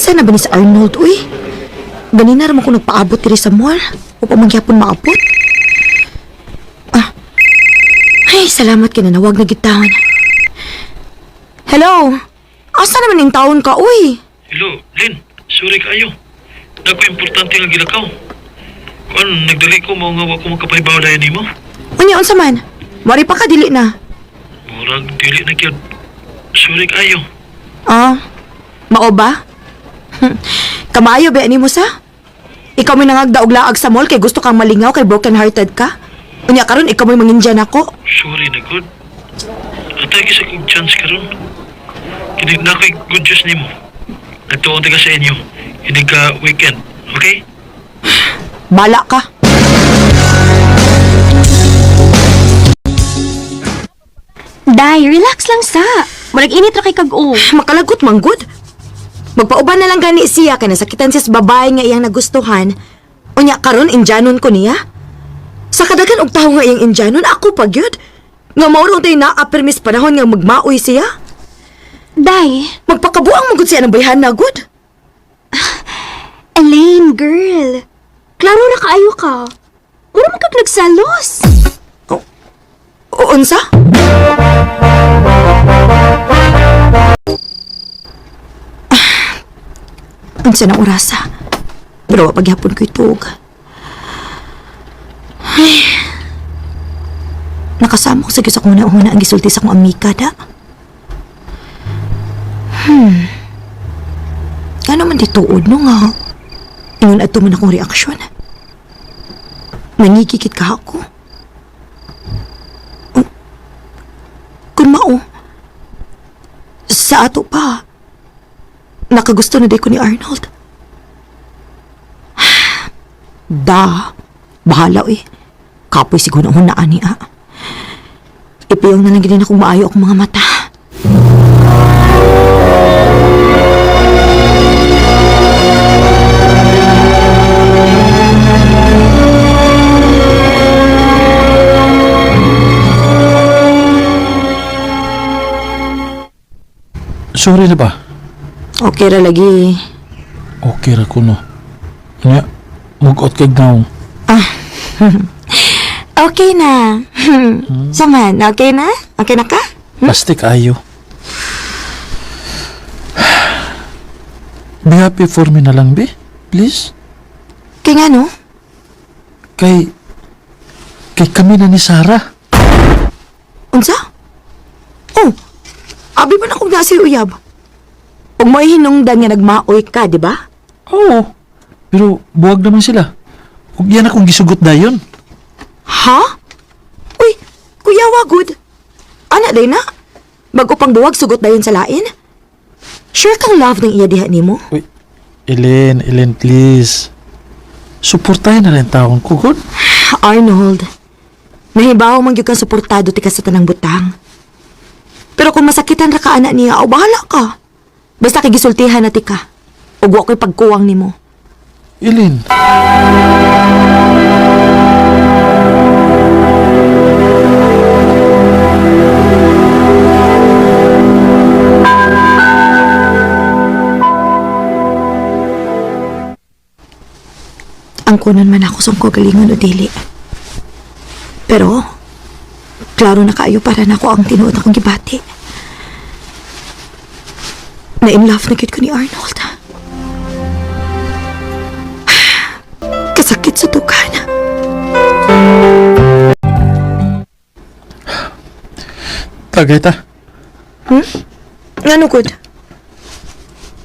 Asa na ba ni si Arnold, uy? Ganina ra man ko nagpaabot diri sa mall. O pa man gyapon maabot. Ah. Ay, salamat kay nanawag na gid taon. Hello? Asa naman ning taon ka, uy? Hello, Lin. Sorry kaayo. Nako importante nga gilakaw. Kuan, nagdali ko mao nga wa ko makapahibaw dayon nimo. Unya, unsa man? Wari pa ka, dili na. Murag dili na gyud. Sorry kaayo. Ah, mao ba? Kamayo ba ni mo sa? Ikaw may nangagdaog laag sa mall kay gusto kang malingaw kay broken hearted ka? Unya karon ikaw may mangindyan ako. Sorry na gud. Atay sa kog chance karon. Kini na ko'y good news nimo. Nagtuon ta ka sa inyo. Hindi ka weekend, okay? Bala ka. Day, relax lang sa. Murag init ra kay kag-o. Makalagot man gud. Magpauban na lang gani siya kay nasakitan siya sa babae nga iyang nagustuhan. Unya karon indyanon ko niya. Sa kadagan og tawo nga iyang indyanon ako pa gyud. Nga mao ra tay naa permis panahon nga magmaoy siya. Day, Magpakabuang man gud siya ng bayhana gud. Elaine, girl. Klaro na kaayo ka. Mura man kag nagsalos. O unsa? Ah, unsa na orasa? Pero wa pagyapon ko'y tuog. Ay. Nakasama ko sa Diyos akong una-una ang gisulti sa akong amika da. Ano man di tuod no nga. Ingon adto man akong reaksyon. Nangigikit ka ako. Kung mao, sa ato pa, nakagusto na day ko ni Arnold. Da, bahala eh. Kapoy siguro ang hunaan niya. Ipiyong na lang ginin akong maayo akong mga mata. Sorry na ba? Okay ra lagi. Okay ra kuno. Nya, mugot kay naong. Okay na. Saman, okay na? Okay na ka? Plastic ayo. Be happy for me na lang, be. Please. Kaya nga no? Kay kami na ni Sarah. Unsa? Oh, abi ba na kung nasa uyab? Ug mo'y hinungdan nga nagmaoy ka, di ba? Oo. Pero buwag naman sila. Ug yan akong gisugot dayon. Ha? Uy, kuya wagod. Ana day na? Bago pang buwag sugot dayon sa lain? Sure kang love ng iya diha nimo? Uy, Ellen, Ellen, please. Suportahin na rin taon ko, good? Arnold, nahibaw man gyud kang suportado ti ka sa tanang butang. Pero kung masakitan ra ka ana niya, aw bahala ka. Basta kay gisultihan na ti ka. Ug wa ko'y pagkuwang nimo. Ellen. Ang kunon man ako sa kagalingon o dili. Pero, klaro na kaayo para nako ang tinuod akong gibati. Na in love na gyud ko ni Arnold. Kasakit sa tukan. Tagay ta. Ngano gud?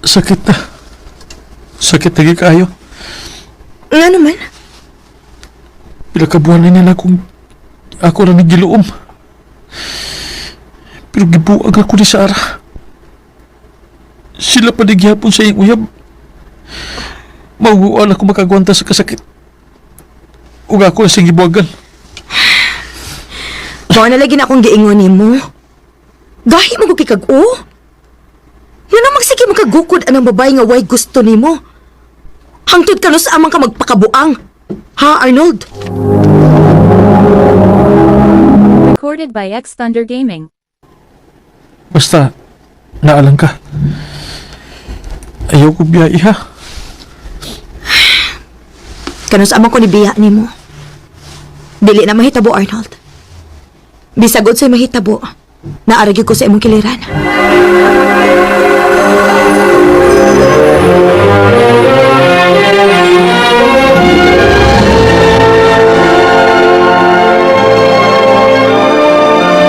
Sakit ta. Sakit lagi kaayo. Ngano man? Pila ka buwan na nila kung ako ra nagiluom. Pero gibuag ako ni Sarah. Sila pa di gihapon sa iyang uyab. Mauguan ako makagwanta sa kasakit. Ug ako ang siyang gibuagan. Mao na lagi na akong giingon nimo. Gahi mo gud kay kag-o. Ngano magsige makagukod anang babae nga way gusto nimo? Hangtod kanus amang ka magpakabuang. Ha, Arnold? Recorded by X Thunder Gaming. Basta, naalang ka. Ayaw ko biya, iha. Kanus amang ko ni biya nimo. Dili na mahitabo, Arnold. Bisagod sa'y mahitabo. Naaragi ko sa imong kiliran.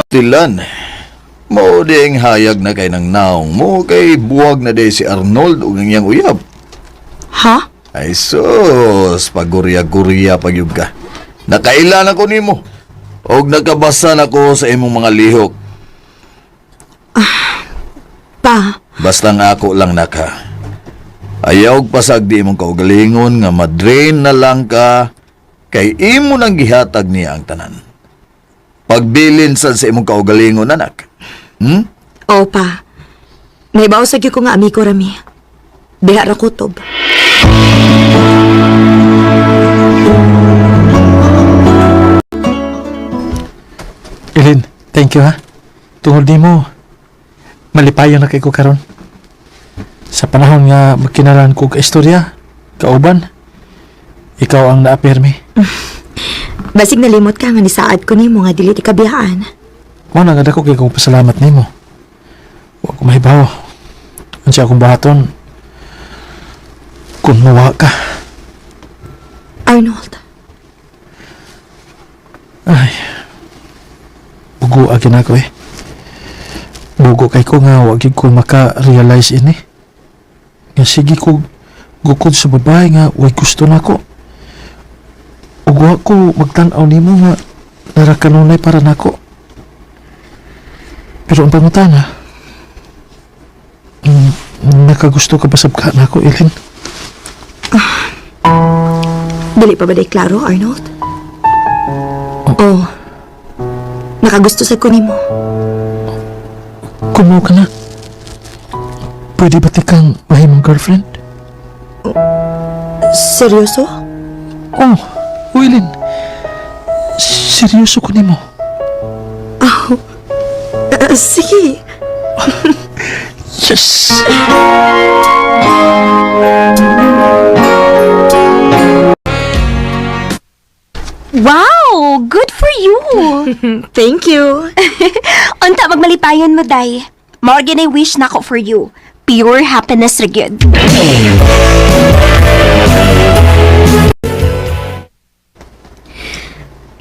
Tilan, mao di ang hayag na kay nang naong mo kay buwag na day si Arnold ug ang iyang uyab. Ha? Ay sus, pagurya-gurya pagyud ka. Nakaila na ko nimo. Og nakabasa na ko sa imong mga lihok. Pa, Basta nga ako lang naka. Ayaw og pasag di imong kaugalingon nga madrain na lang ka kay imo nang gihatag niya ang tanan. Pagbilin sad sa imong kaugalingon anak. Oo pa. Naibaw sa gyud ko nga amigo rami. Diha ra kutob. Ilin, thank you ha. Tungod nimo, malipayon na kay ko karon. Sa panahon nga magkinalan ko ka istorya, kauban, ikaw ang naapirmi. Basig nalimot ka nga nisaad ko nimo nga dili ti kabiyaan. Mao na nga dako kay kong pasalamat nimo. Wa ko mahibaw. Unsa akong buhaton? Kung mawa ka. Arnold, Ay. Bugo agi na ko eh. Bugo kay ko nga wa gyud ko maka-realize ini. Nga sige ko gukod sa babae nga way gusto nako. Ug wa ko magtan-aw nimo nga nara kanunay para nako. Pero ang pangutana, nakagusto ka ba sa nako, Ilin? dili pa ba day klaro, Arnold? Oo. Nakagusto sa ko nimo. Kumuha ka na. Pwede ba tikang mahimong girlfriend? Seryoso? Oh, Wilin. Seryoso ko nimo. Sige. Yes! Wow! Good for you! Thank you. Unta magmalipayon mo, day. Morgan, I wish nako for you. Pure happiness ra gyud.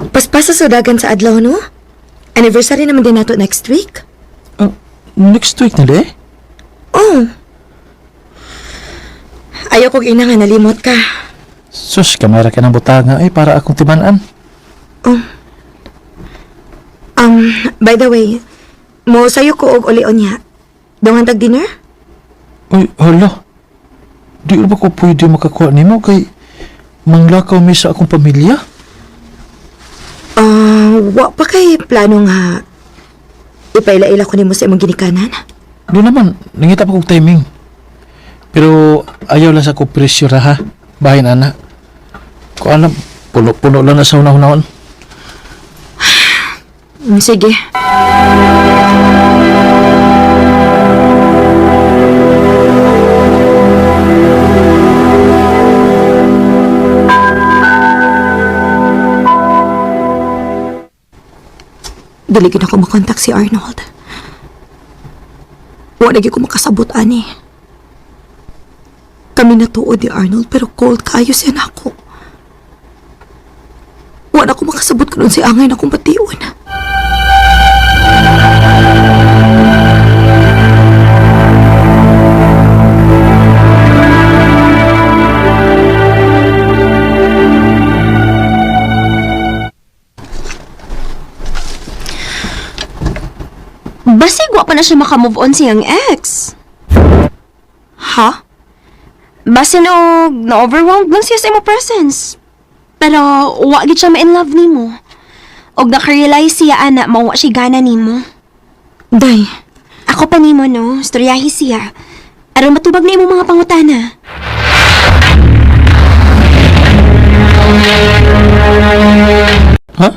Paspasa sa dagan sa adlaw, no? Anniversary naman din nato next week. Next week na di? Oh. Ayaw kong ina nga nalimot ka. Sus, kamera ka ng butanga eh para akong timanan. By the way, mo sayo ko og ulion niya. Dungan tag dinner? Uy, hala. Di ba ko pwede makakuha nimo kay manglakaw mi sa akong pamilya? Ah, wa pa kay plano nga ipaila-ila ko nimo sa imong ginikanan. Di naman, nangita pa kong timing. Pero ayaw lang sa ko pressure ha. Bahin ana. Ko alam, puno-puno lang na sa unahon. Sige. Dili gid ako makontak si Arnold. Wala gyud ko makasabot ani. Kami natuod ni Arnold pero cold kayo siya nako. Wala ko makasabot kuno si angay na akong bation. Basig wa pa na siya makamove on siyang ex. Ha? Basin og na-overwhelmed lang siya sa imo presence. Pero wa gid siya ma-in love nimo. Og naka-realize siya ana mawa siya gana nimo. Day, Ako pa nimo no, storyahi siya. Aron matubag na imong mga pangutana. Ha?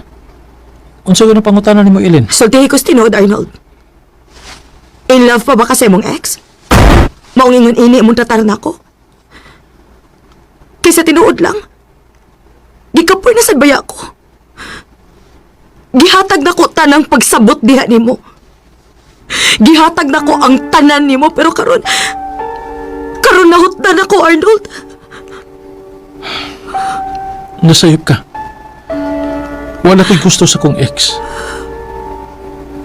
Unsa gyud ang pangutana nimo, Ilin? sultihi ko sa tinuod, Arnold. In love pa ba ka sa imong ex? Maong ingon ini imong tratar nako. Kaysa tinuod lang. Gikapoy na sad baya ko. Gihatag nako tanang pagsabot diha nimo. Gihatag nako ang tanan nimo, pero karon nahutdan ako, Arnold. Nasayop ka. Wala ko'y gusto sa kong ex.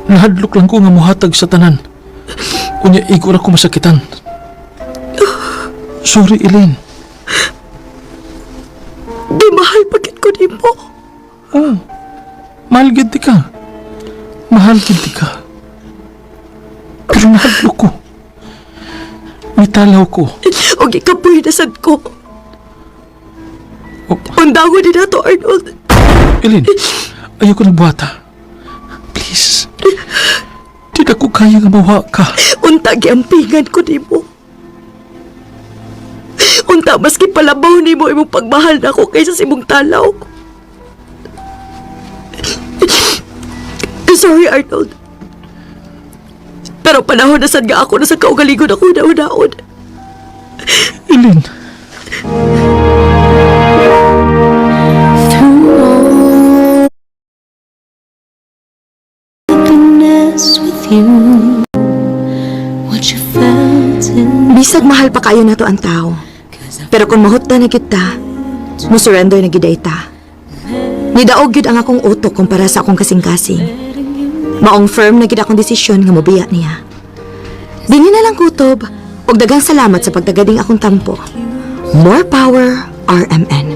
Nahadlok lang ko nga muhatag sa tanan. Unya, igo ra ko masakitan. Sorry, Elaine. Di mahal pa gyud ko nimo. Oh, mahal gid ka. Mahal gid ka. Pero nahadlok ko. Mitalaw ko. Og ikapoy na sad ko. Oh, Undangon ni nato, Arnold. Elaine, ayoko ng buhata. Please. Di na ko kaya nga mawa ka. Unta giampingan ko nimo. Unta maski palabaw nimo imong pagmahal nako kaysa sa imong talaw. Sorry, Arnold. Pero panahon na sad nga ako na sa kaugalingon ako na-unaon. Elaine. Through all happiness with you, what you felt in Bisag mahal pa kayo nato ang tao. Pero kung mahutda na kita, mo surrender na gyud ta. Nidaog gyud ang akong utok kumpara sa akong kasing-kasing. Maong firm na gyud akong desisyon nga mobiya niya. Dinhi na lang, kutob, ug daghang salamat sa pagtagading akong tampo. More power, RMN.